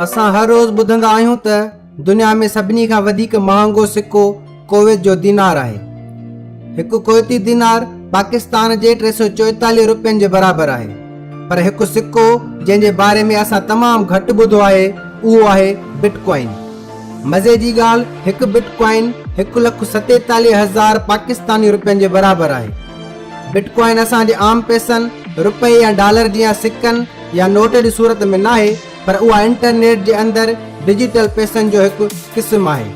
اسان هر روز ٻڌندا آهيون ته دنيا ۾ سڀني کان وڌيڪ مهانگو سڪو ڪويت جو دينار آهي. هڪ ڪويتي دينار پاڪستان جي 344 روپين جي برابر آهي. پر هڪ سڪو جنهن جي باري ۾ اسان تمام گهٽ ٻڌو آهي اهو آهي بٽ ڪوائن. مزي جي ڳالهه هڪ بٽ ڪوائن 1,47,000 پاڪستاني روپين جي برابر آهي. بٽ ڪوائن اسان جي عام پئسن، رپئي يا ڊالر جيان سڪن يا نوٽ جي صورت ۾ ناهي پر اها انٽرنيٽ جي اندر ڊجيٽل پئسن جو هڪ قسم آهي.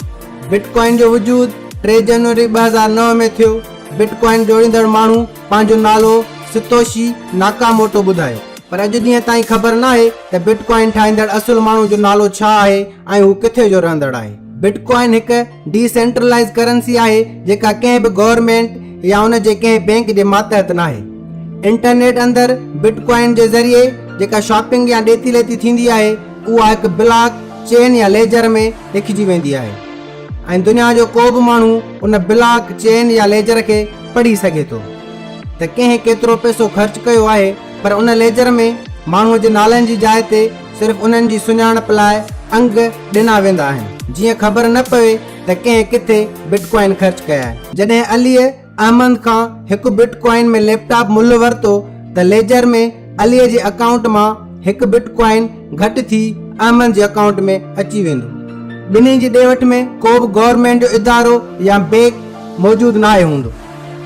بٽ ڪوائن جو وجود 3 جنوري 2009 ۾ ٿيو. بٽ ڪوائن جوڙيندڙ ماڻهو پنهنجو نالو ستوشي ناڪاموٽو ٻڌايو پر اڄ ڏينهن تائين خبر ناهي ته بٽ ڪوائن ٺاهيندڙ اصل ماڻهو جو نالو ڇا آهي ۽ هو ڪٿي جو رهندڙ آهي. بٽ ڪوائن هڪ ڊي سينٽرلائيز ڪرنسي آهي جيڪا ڪنهن به گورنمينٽ يا ان جي ڪنهن بينڪ جي ماتحت ناهي. انٽرنيٽ اندر بٽ ڪوائن جي ذريعي جيڪا شاپنگ يا ڏيتي ليتي ٿيندي آهي اها هڪ بلاڪ چين يا ليجر ۾ لکجي ويندي آهي ۽ دنيا جو ڪو به ماڻهو ان بلاڪ چين يا ليجر کي پڙهي سگهي ٿو ته ڪنهن ڪيترو پئسو خرچ ڪيو آهي پر ان ليجر ۾ ماڻهو جي نالن جي جاء تي صرف انهن جي سڃاڻپ لاء انگ ڏنا ويندا آهن، جيئن خبر نه پوي ته ڪنهن ڪٿي بٽ ڪوائن خرچ ڪيا آهن. جڏهن عليء احمد کان هڪ بٽ ڪوائن ۾ ليپ ٽاپ ملهه ورتو ته ليجر ۾ عليء جي اڪائونٽ مان هڪ بٽ ڪوائن گهٽ ٿي احمد جي اڪائونٽ ۾ اچي ويندو. ٻنهي جي ڏي وٺ ۾ ڪو به گورنمينٽ جو ادارو يا بيڪ موجود ناهي هوندو.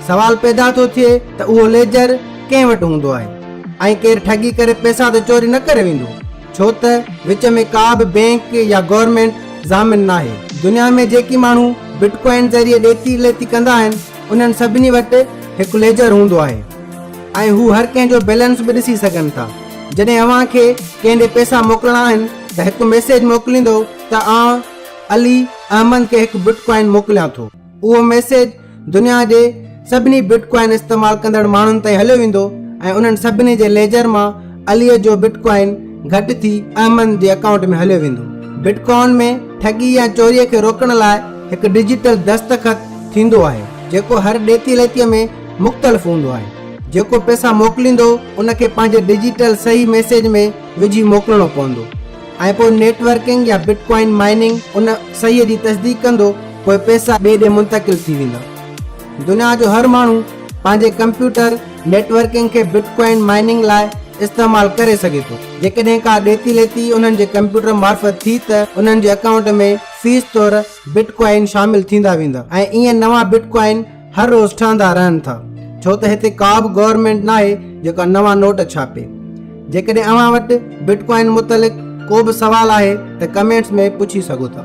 سوال پيدا ٿو ٿئي ته اهو ليجر ڪنهن وٽ هوندو آهي ۽ ڪير ٺڳي ڪري پئسا ته چوري نه ڪري ويندو ڇو ته وچ ۾ ڪا به بينڪ يا گورنمينٽ ضامن ناهي. دنيا ۾ جيڪي ماڻهو بٽ ڪوائن ذريعي ڏيتي ليتي ڪندا آهن انهن سڀني وٽ هڪ ليجر هوندو آهي ۽ هو هر ڪنهن جو بيلنس به ڏسي سگهن ٿا. جڏهن اوهان کي ڪنهن ڏي پئسا موڪلڻا آهن ته هڪ ميسيج موڪليندو ته آء علي احمد کي هڪ بٽ ڪوائن موڪليان ٿو. اهو ميسيج دنيا جي سڀني بٽ ڪوائن استعمال ڪندڙ ماڻهن تائين هليو ويندو ۽ انهن سڀني جي ليجر مان عليء جو بٽ ڪوائن گهٽ ٿي احمد جي اڪائونٽ ۾ هليو ويندو. بٽ ڪوائن ۾ ٺڳي يا چوريء کي روڪڻ لاء هڪ ڊجيٽل دستخط ٿيندو آهي جيڪو هر ڏيتي ليتيء ۾ مختلف هوندو آهي. جيڪو پئسا موڪليندو ان کي پنهنجي ڊجيٽل صحيح ميسيج ۾ وجهي موڪلڻو پوندو ۽ پوء نيٽ ورڪنگ يا بٽ ڪوائن مائننگ ان صحيح جي تصديق ڪندو پوء پئسا ٻئي ڏي منتقل ٿي ويندا. دنيا جو هر ماڻهو پنهنجي ڪمپيوٽر نيٽ ورڪنگ کي بٽ ڪوائن مائننگ لاء استعمال ڪري سگهي ٿو. جيڪڏهن ڪا ڏيتي ليتي انهن جي ڪمپيوٽر معرفت ٿي ته انهن جي اڪائونٽ ۾ فيس طور بٽ ڪوائن شامل ٿيندا ويندا ۽ ائين نوان بٽ ڪوائن هر روز ٺهندا رهن ٿا ڇو ته هتي ڪا به گورنمينٽ ناهي جيڪا نوان نوٽ ڇاپي. جيڪڏهن اوهان وٽ بٽ ڪوائن متعلق ڪو به سوال آهي ته ڪمينٽس ۾ پڇي سگهو ٿا.